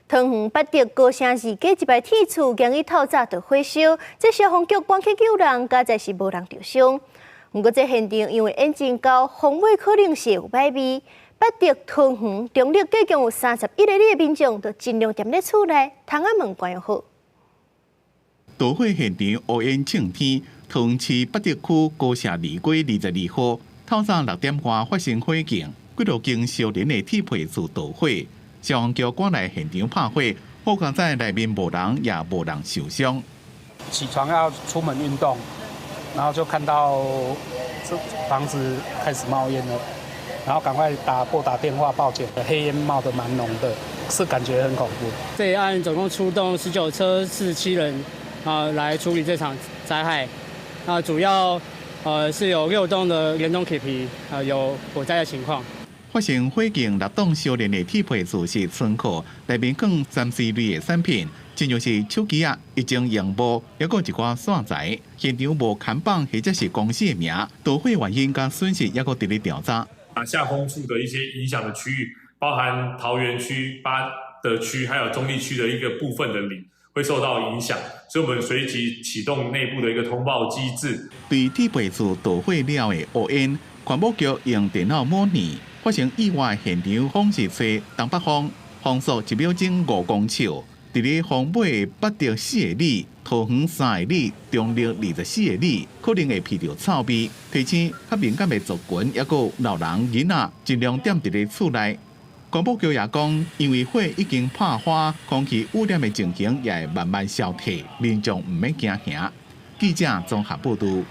桃園八德高城二街一擺鐵厝，今日透早就火燒，這消防局趕去救人，佳哉是無人著傷。毋過這現場因為煙真高，風尾可能是有歹味。八德、桃園、中壢計共有31里的民眾，都盡量踮咧厝內，窗仔門關好。導火現場烏煙衝天，桃園市八德區高城二街22號，透早6點外發生火警，幾落間相連的鐵皮厝導火。消防局趕來現場拍火，好佳哉內面無人，也無人受傷。起床要出門運動，然後就看到這房子開始冒煙了，然後趕快撥打電話報警，黑煙冒得蠻濃的，是感覺很恐怖。這一案總共出動19車47人啊，來處理這場災害。啊，主要是有六棟的連棟鐵皮啊有火災的情況。發生火警六棟相連的鐵皮厝是倉庫，內面放三 C 類的產品，親像是手機仔、液晶螢幕，抑閣一寡線材。現場無看板或者是公司的名，導火原因佮損失抑閣佇咧調查。啊，下風處的一些影響的區域，包含桃園區、八德區，還有中壢區的一個部分的里會受到影響，所以我們隨即啟動內部的一個通報機制。對鐵皮厝導火了的烏煙，環保局用電腦模擬。發生意外現場風是吹東北風，風速1秒鐘5公尺。佇咧風尾八德4里，桃園3里，中壢24里，可能會鼻著臭味。提醒較敏感的族群，抑閣老人囡仔，盡量踮佇咧厝內。環保局也講，因為火已經拍花，空氣污染的情形也會慢慢消退，民眾毋免驚嚇。記者綜合報導。